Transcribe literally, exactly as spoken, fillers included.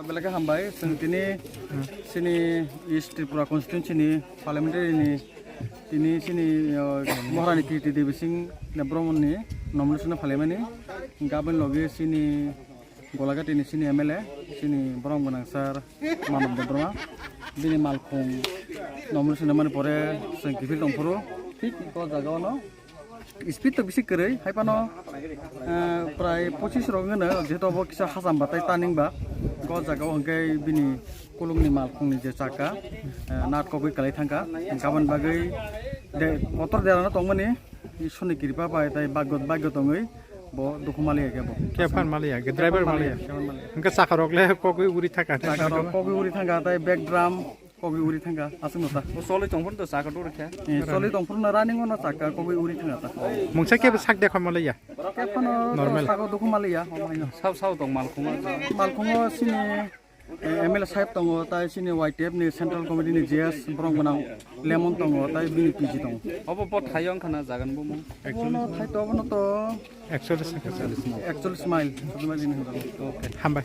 Belai khe hambai, chwng tini chini East Tripura constituency ni parliamentary ni tini chini, uh, Maharani Kirti Devi Singh Debbarma ni nomination no phaimani. Gabon logi chini Golagati ni chini M L A, chini borom gwnang sir Manav Debbarma, bini malkhung nomination mani pore chwng kiphil tongphuru, thik o jaga o no. Speed to bisi kwrwi, hai phano, eh, prai pochis rok wngno, jehetu obo kisa hacham ba tei turning ba. O jaga o hwnkhe bini kulukni malkhungni je chakka, eh, nat kogwi kwlai thangkha. Gabon bagwi de, kotor derano tongmani, Ishorni kripa bai tei bagyo, bagyo tongwi bo dukhu maliya khe bo. Khe phan maliya, khe driver maliya. Khe phan maliya. Hwnkhe chakka rok le kogwi uri thangkha. Chakka rok kogwi uri thangkha tei back drum kogwi uri thangkha, aswk no ta. O choli tongphuru to chakka duri khe. Eh, choli tongphuru no running ono chakka kogwi uri thangkha ta. Mungsa khe sak dekha maliya. Khe phano normal. Saka dukhu maliya, omo haino. Sao sao tong malkhungo. Malkhungo chini, eh, M L A sahib tongo, tai chini Y T F ni central committee ni G S borom gwnang Lemon tongo, tai bini P G tongo. Obo bo thaio wngkha na jagan bo mung? Obono thai to, obono to Actually, actually smile. Hambai.